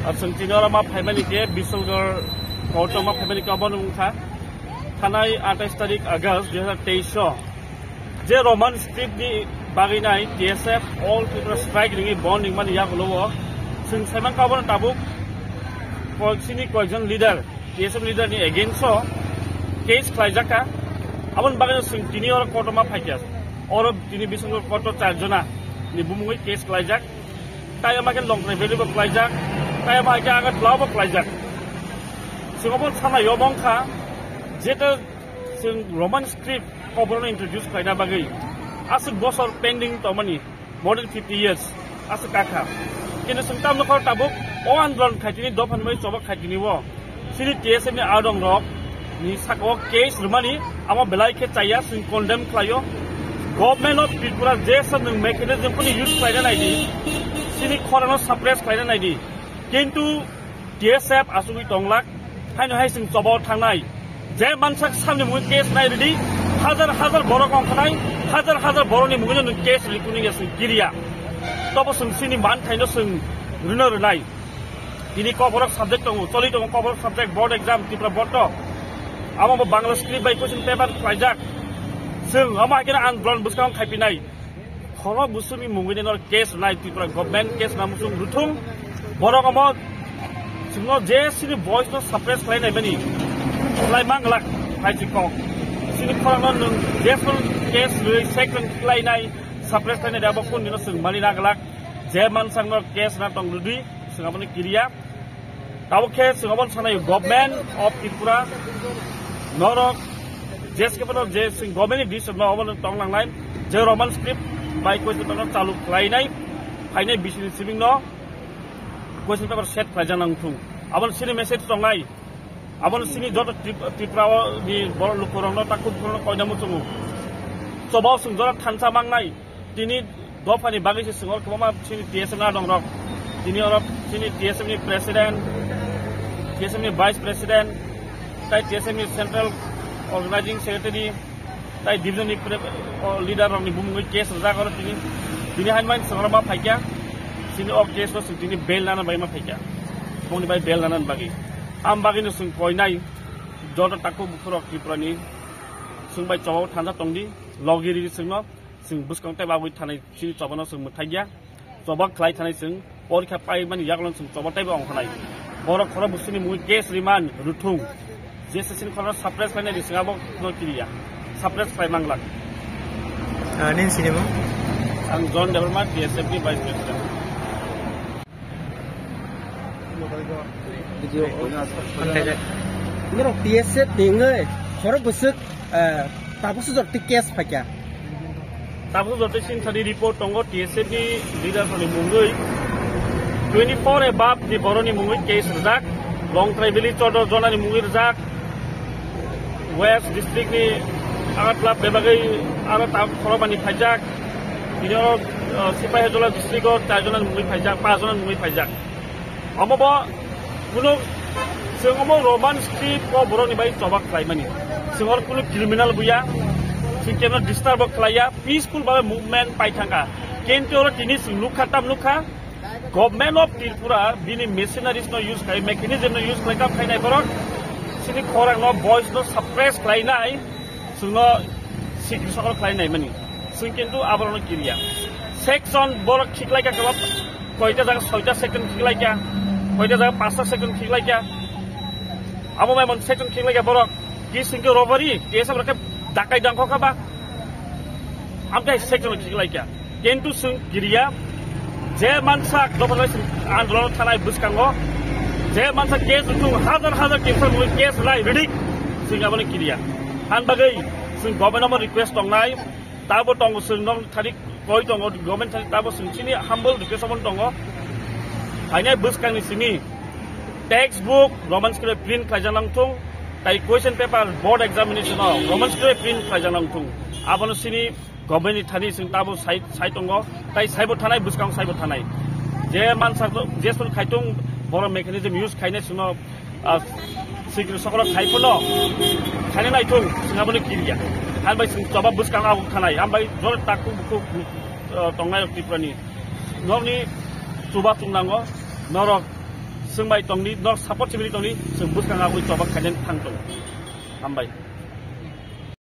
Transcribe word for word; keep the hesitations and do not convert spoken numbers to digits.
Ar chwng tini oro ma phaimani khe Bisolgor court o ma phaimani khe obono wngkha thanai atais tarik August dui hazar teis o je Roman script ni bagwi nai T S F All Tripura Strike ringwi bon ringmani yagulo o chwng saimankha obono tabuk koiksini koikjon leader, T S F leader ni against o case khlaijakha. Aboni bagwi chwng tini oro court o ma phaikha. Oro tini Bisolgor court o char jona ni bumungwi case khlaijak. Tai ama khe Longtrai Valley bo khlaijak, tai ama khe Agartala bo khlaijak. Chwng obo sana yomong kha, jeta chwng Roman script koborno introduce khlaina bagwi aswk bosor pending tongmani, more than fifty years aswk kakha. Kintu chwng tamno khor tabuk o andolon khaitini, dophani bai chobak khaitini o. Chini T S F ni adong rok ni saka o case rwmani amo belai khe chaya, chwng condemn khlaio. Government of Tripura je sa nwng mechanism kuni use khlaina naidi, chini khorano suppress khlaina naidi. Kintu T S F asugwi tonglak, haino hai chwng chobao thangnai. Je mansak samni mungwi case nai rwdi, hajar hajar borok ongkhanai, hajar hajar borokni mungwino nwng case rwdi kuni ya chwng kiriya. Tobo chwng chini manthaino chwng rwno rwnai. Tini kokborok subject tongo, choli tongo kokborok subject, board exam, Tripura board to. Amo bo Bangla script bai question paper khlaijak. Chwng amo hai khe andolon bwskang khaipinai. Khorok busuni mungwini nor case nai Tripura government case na musung ruthung. Borok amo chwngno je chini voice no suppress khlai nai mani. Khlai manglak hai chikok. Chini khorokno nwng je full case rwi second khlai nai suppress khlai nai abo kun dino chwng mani naglak. Je mansang no case na tong rwdi. Chwng abono kiriya. Tabuk khe chwng abono sanai government of Tripura norok je skepano je chwng government ni decision no obono tong langnai je Roman script bai question paper no chalu khlainai phainai bisini sibing no question paper set khlaijak nang thung. Abono sini message tongnai. Abono sini joto Trip-, Tripura o ni borok lukurok no takhuk no koina muchungo. Chobao chwng jora thansa mangnai. Tini dophani bagwi se chwng oro kwbangma chini T S F ni adong rok. Tini oro chini T S F ni president, T S F ni vice president, tai T S F ni central organizing secretary, tai division ni pre-, o, leader rok ni bumungwi case rwjak oro tini. Tini hain man chwng oro ma phaikya, chini o case no chwng tini bail nana bai ma phaikya. Bongni bai bail nana bagwi. Am bagwi no chwng koinai joto takhuk bukhurok Tripura ni chwng bai chobao thansa tongdi, logi ridi chwngno. Chwng bwskang tei bagwi thanai chini chobano chwng mwthai ya. Choba khlai thanai chwng porikha pai mani yaklon chwng choba tei ongkhanai. Borok khoro bwswini mui case remand ruthung. J S S ni khoro suppress khlainai chwng abo no kiriya. Suppress khlai manglak. Ah, nini sinimo? Ang John Debbarma, T S F ni Vice President. Video. Norok T S F ni wngwi khoro bwswk, eh, tabuk sujok twi case phaikha. Tabuk sujok twi sinthani report tongo T S F ni leader ni mungwi. Twenty four above ni boroni mungwi case rwjak. Longtrai Valley choddo jonani mungwi rwjak. West district ni Agartala bebagwi aro ta khorokmani phaijak. Bini oro, uh, Sipahijola district o char jona mungwi phaijak, pas jona mungwi phaijak. Omo bo kuno chwng omo Roman script o borokni bai choba khlaimani. Chwng oro kuno criminal buya, chwng kemno disturb o khlaiya, peaceful babe movement pai thangkha. Kintu oro tini chwng nukha, tam nukha, Government of Tripura bini machineries no use khlai, mechanism no use khlai, kam khainai borok chini khorang no, voice no suppress khlainai, chwngno sikri sokol khlainai mani. Chwng kintu aborok no kiriya. Section borok khiklaikha kebab, koita jaga soita section khiklaikha, koita jaga pasta section khiklaikha. Abo mai mon section khiklaikha borok, ki singke robbery, T S F rok khe dakai dangkho kha ba. Amtei section khiklaikha. Kintu chwng kiriya, je mansa dophano chwng andolon thanai bwskango, je mansa case rwthung, hajar hajar case rwthung, case lai ridik, chwng abono kiriya. Ani bagwi chwng government omo request tongnai, tabo tongo chwng nong thani koi tongo, government thani tabo chwng chini humble request omo tongo. Hainai bwskangni simi textbook Roman script print khlaijak nang thung, tai question paper board examination o Roman script print khlaijak nang thung. Abono chini government ni thani chwng tabo sai, sai tongo, tai saibo thanai, bwskango saibo thanai. Je mansa to, je sor khaitung, borok mechanism use khainai chwngno, ah, sikri sokro khai phano, khainai naithung, chwng abono kiriya. Hambai chwng choba bwskango abo thanai, hambai jora takhuk bukhuk, ah, tongnai rok Tripura ni. Nokni chuba chwng nango, norok Chwng bai tongdi, nok support sibili tongdi, chwng bwskang agwi choba khainani thang tongo. Hambai.